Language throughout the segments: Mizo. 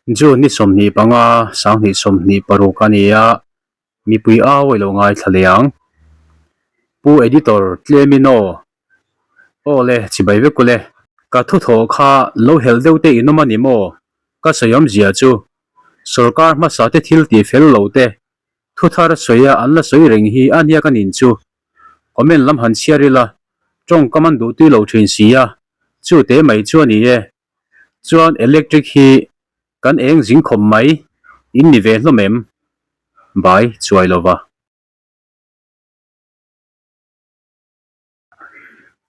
June ni 25, 2026 a ni a, mipui au a ilo ngaithla leh ang. Pu Editor tlemin aw. Aw le, chibai vek ule. Ka thuthawh kha lo helh deuh te in awm a ni maw? Ka sawi awmzia chu sorkar hmasa te thil tih fel lo te Thu thar sawi a an la sawi reng hi a nia ka nin chu. Comment lam han chhiar ila, tawngkam an duh tui lo thin si a, chu te mai chu a ni e. Chuan electric hi kan eng zing khawp mai, in ni ve hlawm em? Bai chuai lova.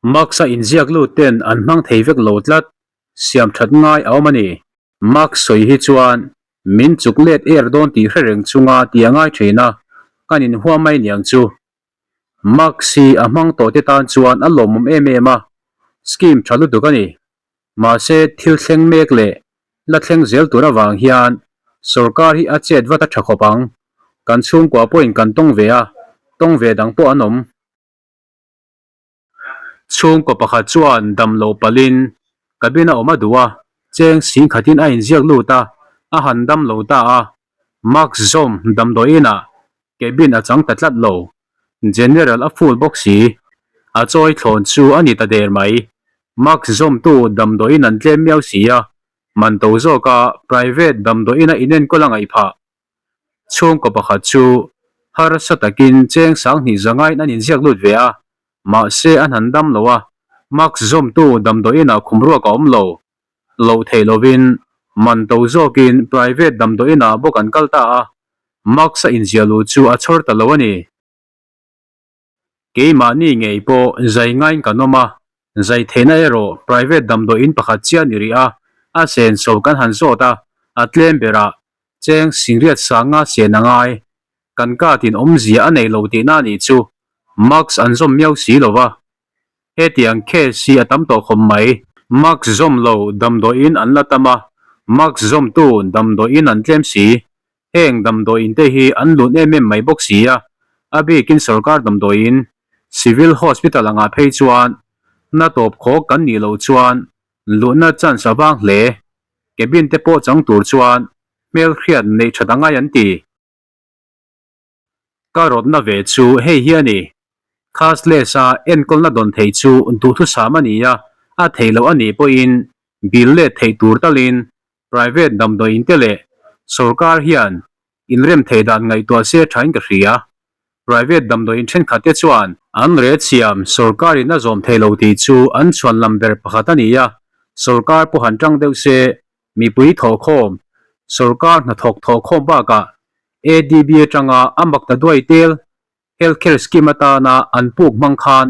Max a inziak lut ten an hmang thei vek lo tlat, siam that ngai a awm a ni. Max sawi hi chuan min chuk let er dawn tih hre reng chunga tih a ngai thin a, kan inhuam mai niang chu. Max hi a hmang tawh te tan chuan a lawmawm em em a, scheme tha lutuk a ni. Mahse thil thleng mek leh la thleng zel tur avang hian sorkar hi a chet vat a tha khawp ang. Kan chhungkua pawhin kan tawng ve a, tawng ve dang pawh an awm. Chhungkaw pakhat chuan dam loh palhin cabin a awm a duh a, cheng sing khatin a inziak lut a, a han dam lo ta a. Max zawm damdawiinah cabin a chang ta tlat lo. General a full bawk si. A chawi thlawn chu a ni ta der mai. Max zawmtu damdawiin an tlem miau si a, man to zawka private damdawiina inenkawl a ngaih phah. Chhungkaw pakhat chu harsa takin cheng sanghnih zangaiin an inziak lut ve a, mahse an han dam lo a, mask zawmtu damdawiinah khum ruak a awm lo. Loh theih lovin man to zawkin private damdawiinah bawk an kal ta a, mask a inziah luh chu a chhawr ta lo a ni. Keimahni ngei pawh zai ngaiin kan awm a, zai theihna erawh private damdawiin pakhat chiah ni rih a, a senso kan han zawt a, a tlem berah cheng singriat sanga sen a ngai. Kan card-in awmzia a nei lo tihna a nih chu mask an zawm miau si lo va. Hetiang case hi a tam tawh khawp mai. Mask zawm lo damdawiin an la tam a, mask zawmtu damdawiin an tlem si. Heng damdawiin te hi an lun em em mai bawk si a, a bikin sorkar damdawiin, Civil Hospital angah phei chuan hna tawp khawk kan nih loh chuan luhna chance a vang hle. Cabin te pawh chang tur chuan hmelhriat neih that a ngai an ti. Ka rawtna ve chu hei hi a ni. Cashless-a enkawlna dawn thei chu duhthusam a ni a, a theih loh a nih pawhin bill let theih tur talin private damdawiin te leh sorkar hian inrem theih dan ngaihtuah se thain ka hria. Private damdawiin thenkhat te chuan an ret siam sorkarin a zawm thei lo tih chu an chhuan lam ber pakhat a ni a, sorkar pawh han tang deuh se mipui thawhkhawm, sorkar hnathawk thawhkhawm bakah ADB atanga a mak ta duai tel Health Care Scheme atana an puk hmang khan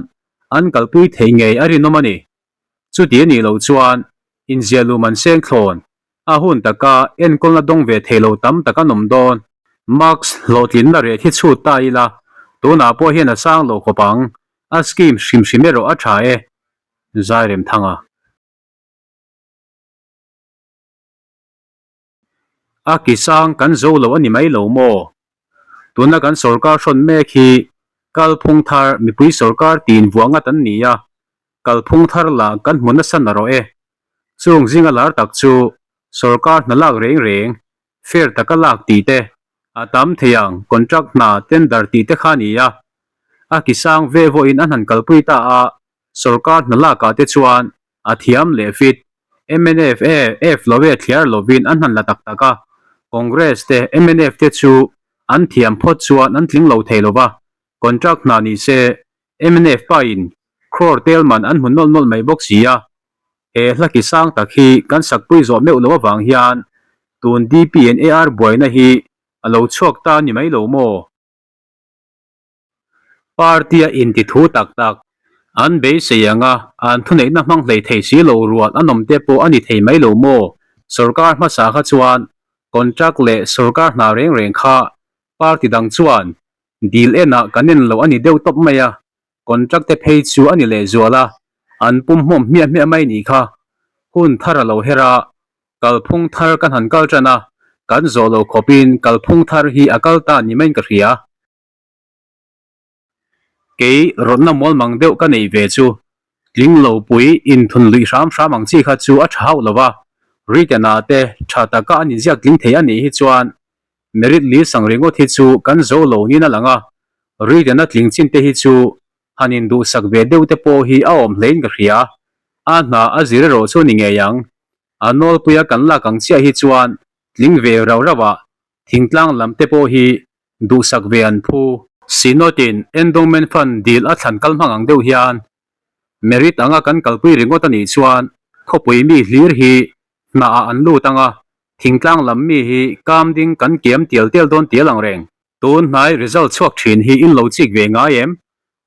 an kalpui thei ngei a rinawm a ni. Chuti a nih loh chuan inziahlum an seng thlawn, a hun taka enkawlna dawng ve thei lo tam tak an awm dawn. Mask hlawhtlinna reh hi chhut ta ila, tunah pawh hian a sang lo khawp ang, a scheme hrim hrim erawh a tha e. Zairemthanga. A ki sang kan zo lo a ni mai lo maw? Tuna kan sorkar hrawn mek hi kalphung thar mipui sorkar tin vuah ngat an ni a, kalphung thar lah kan hmu nasa narawh e. Chung zinga lar tak chu sorkar hna lak reng reng, fair taka lak tih te, a tam thei ang contract hna tender tih te kha a ni a. A ki sang ve vawiin an han kalpui ta a, sorkar hna lakah te chuan a thiam leh fit. Mnf e F lo e thliar lovin an han la tak tak a, Congress te mnf te chu an thiam phawt chuan an tling lo thei lova, contract hna ni se mnf pain crore tel man an hmu nawlh nawlh mai bawk si a. He hla ki sang tak hi kan sakpui zawh meuh lo avang hian tun DP and AR buaina hi a lo chhuak ta ni mai lo maw? Party-a inti thu tak tak an beisei ang a, an thuneihna hmang hlei thei si lo rual an awm te pawh a ni thei mai lo maw? Sorkar hmasa kha chuan contract leh sorkar hna reng reng kha party dang chuan dil enah kan en lo a ni deuh tawp mai a, contract te phei chu a ni lehzual a, an pum hmawm hmiah hmiah mai nih kha. Hun thar a lo her a, kalphung thar kan han kal tan a, kan zawh loh khawpin kalphung thar hi a kal ta ni maiin ka hria. Kei rawtna mual mang deuh ka neih ve chu tling lo pui inthun luih hram hram ang chi kha chu a tha hauh lo va. Written ah te tha taka an inziak tling thei a nih hi chuan merit list ang ringawt hi chu kan zo lo niin a lang a, written a tling chin te hi chu han induhsak ve deuh te pawh hi a awm hlein ka hria. A hna a zir erawh chu ni ngei ang. A nawlpuia kan lak ang chiah hi chuan tling ve rauh rauh ah thingtlang lam te pawh hi duhsak ve an phu. Synod-in Endowment Fund dil a thlan kal hmang ang deuh hian merit anga kan kalpui ringawt a nih chuan khawpui mi hlir hi hnaah an lut ang a, thingtlang lam mi hi kam ding kan kiam tial tial dawn tial ang reng. Tun hnai result chhuak thin hi in lo chik ve ngai em?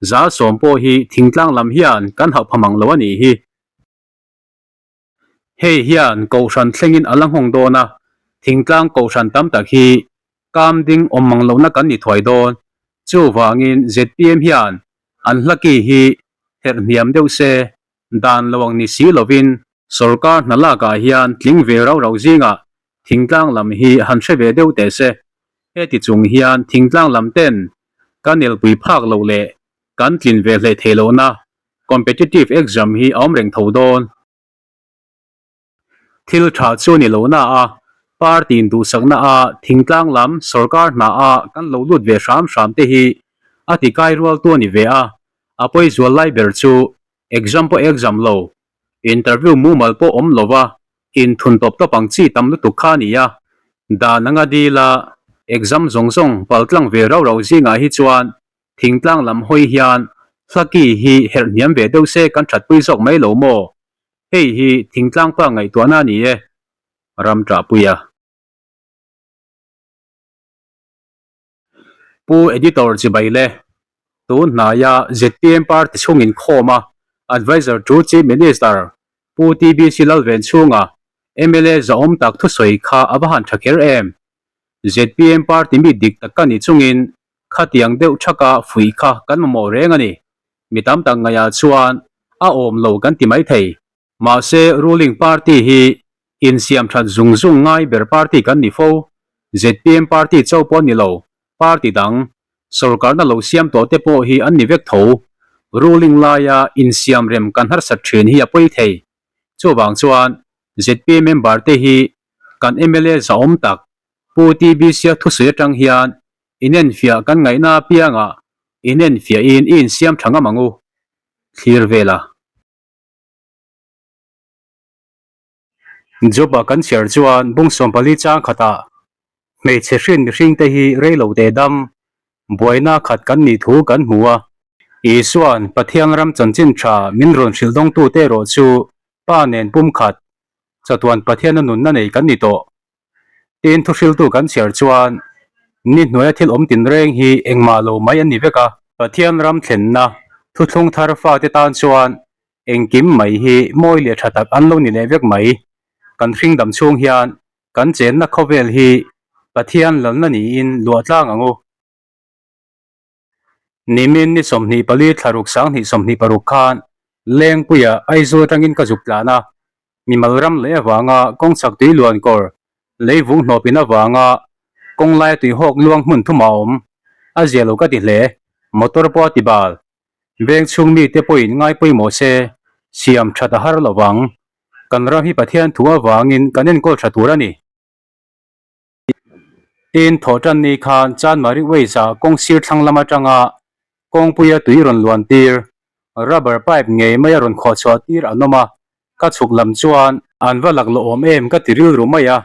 10% pawh hi thingtlang lam hian kan hauh pha mang lo a nih hi. Hei hian Kohhran thlengin a la nghawng dawn a, thingtlang Kohhran tam tak hi kam ding awm mang lohna kan ni thuai dawn. Chuvangin zpm hian an hla ki hi herh hniam deuh se, dan lo ang ni si lovin sorkar hna lakah hian tling ve rau rau zingah thingtlang lam hi han hre ve deuh teh se. Heti chung hian thingtlang lam ten kan elpui phak loh leh kan tlin ve hlei thei lohna Competitive exam hi a awm reng tho dawn. Thil tha chu ni lo na a, party in duhsakna a thingtlang lam sorkar hna a kan lo lut ve hram hram te hi a ti kai rual tu a ni ve a, a pawi zual lai ber chu exam pawh exam lo, interview mumal pawh awm lo va inthun tawp tawp ang chi tam lutuk kha a ni a, dan anga dil a exam zawng zawng paltlang ve rau rau zingah hi chuan Thingtlang lam hawi hian Hlaki hi herh hniam ve deuh se kan thatpui zawk mai lo maw? Hei hi thingtlang pa ngaihtuahna a ni e. Ram ṭahpuia. Pu Editor chibai le. Tun hnaia zpm party chhung inkhawm a Adviser to Chief Minister Pu TBC Lalvenchhunga mla zahawm tak thusawi kha a va han tha kher em? Zpm party mi dik tak ka ni chungin Khatiang deuh thaka fuih kha kan mamawh reng a ni. Mi tam tak ngaihah chuan a awm lo kan ti mai thei. Mahse ruling party hi insiam that zung zung ngai ber party kan ni fo. Zpm party cho pawh ni lo, party dang, sorkarna lo siam tawh te pawh hi an ni vek tho. Ruling laia insiam rem kan harsat thin hi a pawi thei. Chuvang chuan zpm member te hi kan mla zahawm tak Pu TBC-a thusawi atang hian inenfiah kan ngaihna apiangah inenfiahin i insiam tha ngam ang u, thlir vel a. Job-a kan chhiar chuan bung 14 chang khatah hmeichhe hrin mihringte hi rei lo teh dam buaina khat kan nih thu kan hmu a. Isua'n Pathian ram chanchin tha min rawn hrilh dawngtute erawh chu Pa nen pumkhat, chatuan Pathiana nunna nei kan ni tawh. Tin, thuhriltu kan chhiar chuan ni hnuaia thil awm tinreng hi engmah lo mai an ni vek a. Pathian ram thlenna thuthlung thar fate tan chuan engkim mai hi mawi leh tha tak an lo ni leh vek mai. Kan hring dam chhung hian kan chenna khawvel hi Pathian lalna niin luah tlang ang u. Nimin ni 24 thlaruk 2026 khan Lengpuia Aizawl atangin ka zuk tlan a, mimal ram leh avanga kawng chak tui luan kawr leivung hnawpin avanga kawng laia tui hawk luang hmun thum a awm. A zia lo ka ti hle, motor pawh a ti bal. Veng chhung mite pawhin ngai pawimawh se, siam that a har lovang. Kan ram hi Pathian thu avangin kan enkawl tha tur a ni. Tin, thawhtan ni khan Chanmari Ways-ah kawng sir thlang lam atanga kawngpuia tui rawn luan tir, rubber pipe ngei maia rawn khawh chhuah tir an awm a, ka chhuk lam chuan an va laklawh awm em ka ti rilru mai a,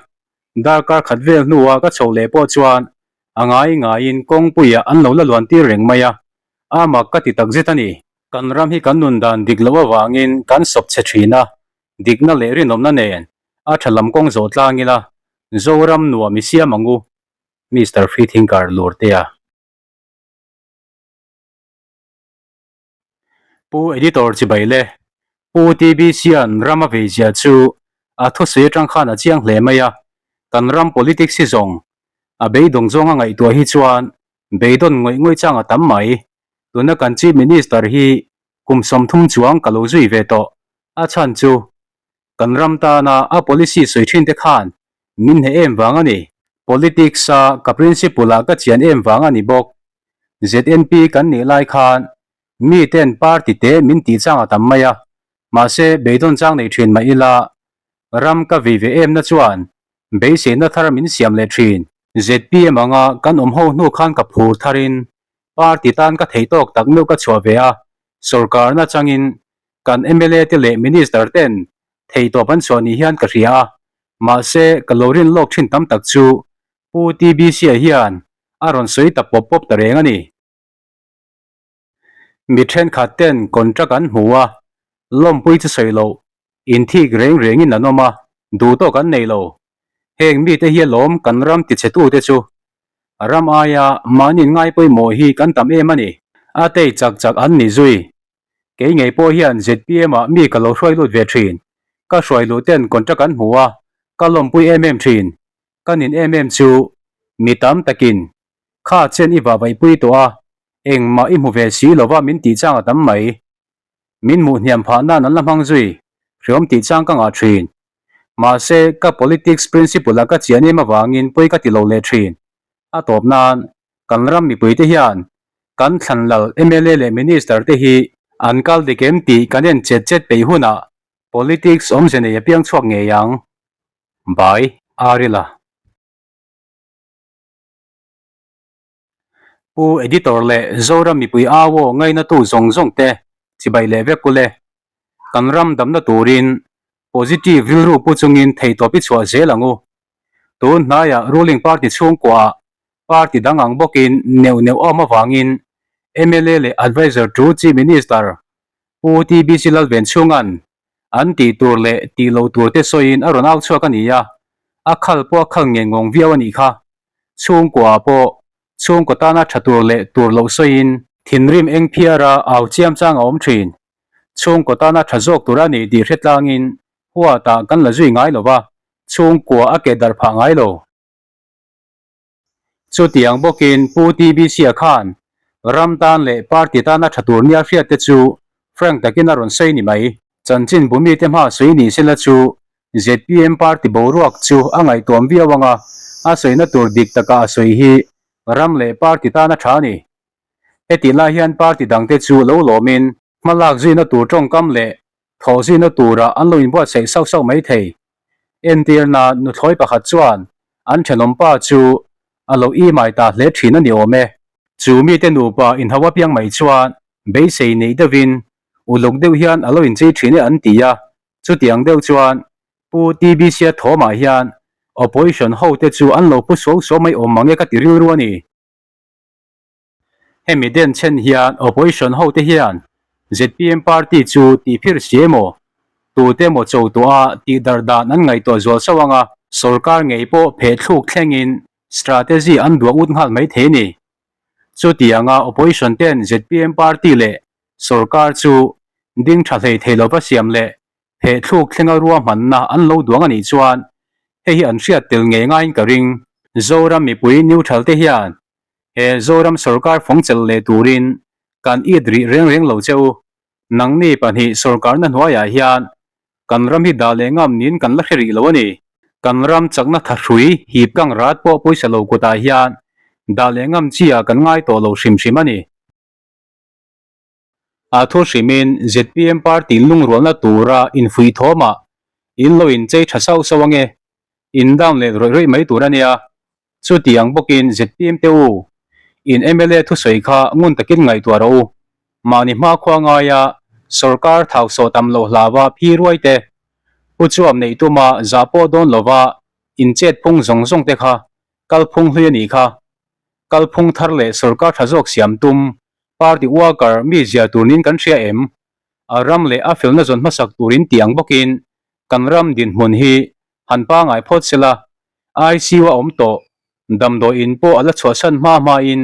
darkar khat vel hnua ka chhoh leh pawh chuan a ngai ngaiin kawngpuiah an lo la luan tir reng mai a, a mak ka ti takzet a ni. Kan ram hi kan nun dan dik loh avangin kan sawp chhe thin a, dikna leh rinawmna nen a tha lam kawng zawh tlang ila Zoram nuam i siam ang u, Mister Freethinker Lurtea. Pu Editor chibai le, Pu TBC-a'n ram a veizia chu a thusawi atang khan a chiang hle mai a, kan ram politics hi zawng a beidawng zawnga ngaihtuah hi chuan beidawn ngawih ngawih chang a tam mai. Tuna kan Chief Minister hi kum 30 chuang ka lo zui ve tawh, a chhan chu Kan ram tana a policy sawi thin te khan min hne em vang a ni. Politics a ka principle ah ka chian em vang a ni bawk. ZNP kan nih lai khan mi ten party te min tih chang a tam mai a, mahse beidawn chang nei thin mah ila. Ram ka vei ve em na chuan beiseina thar min siam leh thin. Zpm anga kan awm ho hnu khan ka phur tharin party tan ka thei tawk tak meuh ka chhuah ve a, sorkarna changin kan mla te leh minister ten thei tawp an chhuah ni hian ka hria a, mahse ka lo rin lawk thin tam tak chu Pu TBC-a hian a rawn sawi ta pawp pawp ta reng a ni. Mi thenkhat ten contract an hmu a, lawmpui chu sawi loh, inthik reng rengin an awm a, duh tawk an nei lo. Heng mite hi alawm kan ram tichhetute chu. Ram aia mahni ngai pawimawh hi kan tam em a ni. A tei chak chak an ni zui. Kei ngei pawh hian zpm ah mi ka lo hruai lut ve thin. Ka hruai luh ten contract an hmu a, ka lawmpui em em thin. Ka nin em em chu mi tam takin Kha chen i vahvaihpui tawh a, engmah i hmu ve si lova min tih chang a tam mai. Min hmuh hniam phah nan an la hmang zui, hreawm tih chang ka ngah thin. Mahse, ka politics principle-a ka chian em avangin pawi ka ti lo leh thin. A tawp nan, kan ram mipuite hian kan thlanlal mla leh minister te hi an kal dik em tih kan en chet chet peih hunah politics awmze nei a piang chhuak ngei ang. Bai, Arila. Pu Editor leh Zoram mipui au aw ngainatu zawng zawng te chibai leh vek ule. Kan ram damna turin positive rilru pu chungin theitawp i chhuah zel ang u. Tun hnaiah ruling party chhungkuaah party dang ang bawkin neuh neuh a awm avangin mla leh adviser tu Chief Minister Pu TBC Lalvenchhunga'n An tih tur leh tih loh tur te sawiin a rawn au chhuak a ni a, a khal pawh a khal nge ngawng viau a nih kha. Chhungkua pawh chhungkaw tana tha tur leh tur loh sawiin thinrim eng phiara au chiam chang a awm thin. Chhungkaw tana tha zawk tur a ni tih hre tlangin huatah kan la zui ngai lo va, chhungkua a ke darh phah ngai lo. Chutiang bawkin Pu TBC-a khan ram tan leh party tana tha tur nia hriat te chu frank takin a rawn sawi ni mai. Chanchin bumite hma sawi ni sela chu zpm party boruak chu a ngaihtuam viau anga a sawina tur dik taka a sawi hi ram leh party tana tha a ni. Hetih lai hian party dangte chu lo lawmin hmalak zuina tur tawngkam leh thawh zuina turah an lo inbuatsaih sauh sauh mai thei. Entirna nuthlawi pakhat chuan an thenawmpa chu a lo imai ta hle thin a ni awm e. Chu mite nupa inhau apiang mai chuan beisei neih deuhin uluk deuh hian a lo inchei thin e an ti a, chutiang deuh chuan Pu TBC-a thawmah hian opposition hote chu an lo phu suau suau mai awm mang e ka ti rilru a ni. Hemi den chhen hian opposition ho te hian zpm party chu tih phir si emaw, tute emaw cho tawh a tih darh dan an ngaihtuah zual sauh ang a, sorkar ngei pawh pheh thluk thlengin strategy an duah ut nghal mai thei a ni. Chutianga opposition ten zpm party leh sorkar chu ding tha hlei thei lova siam leh pheh thluk thlenga ruahmanna an lo duang a nih chuan hei hi an hriat tel ngei ngaiin ka ring. Zoram mipui neutral te hian He Zoram sorkar fawng chelh leh turin kan it rih reng reng lo che u. Nangni pahnih sorkarna hnuaiah hian kan ram hi dah leh ngam niin kan la hre rih lo a ni. Kan ram chakna thahrui hip kang rat pawh pawisa lo kutah hian dah leh ngam chi ah kan ngai tawh lo hrim hrim a ni. A thu hrimin zpm party lungrualna tura infuih thawmah in lo inchei tha sauh sauh ange, in down leh rawih rawih mai tur a nia. Chutiang bawkin zpm te u, in mla thusawi kha ngun takin ngaihtuah rawh u. Mahni hmakhua ngaia sorkar thau sawh tam loh hlava phi ruai te, pu chuam neih tuma zah pawh dawn lova inchet phung zawng zawng te kha kalphung hlui a nih kha. Kalphung thar leh sorkar tha zawk siam tum party worker mi zia tur niin kan hria em? A ram leh a felna zawn hmasak turin tih ang bawkin kan ram dinhmun hi han pangai phawt sela, ICU a awm tawh, damdawi in pawh a la chhuahsan hma hmain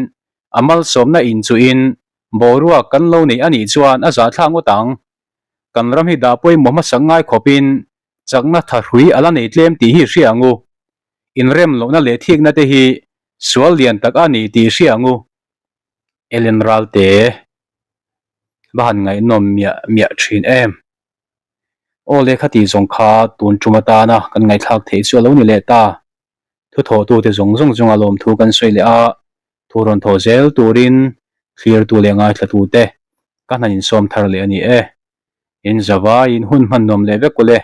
a malsawmna inchuhin boruak kan lo neih a nih chuan a zahthlak ngawt ang. Kan ram hi dah pawimawh hmasak ngai khawpin chakna thahrui a la nei tlem tih hi hria ang u. Inrem lohna leh thikna te hi sual lian tak a ni tih hria ang u. Ellen Ralte va han ngaihnawm miah miah thin em. Aw le kha tih zawng kha tun tum atana kan ngaihthlak theih chu a lo ni leh ta. Thuthawhtute zawng zawng chunga lawmthu kan sawi leh a, thu rawn thawh zel turin thlirtu leh ngaithlatute ka hnan insawm thar leh a ni e. In zavaiin hun hman nuam leh vek u le.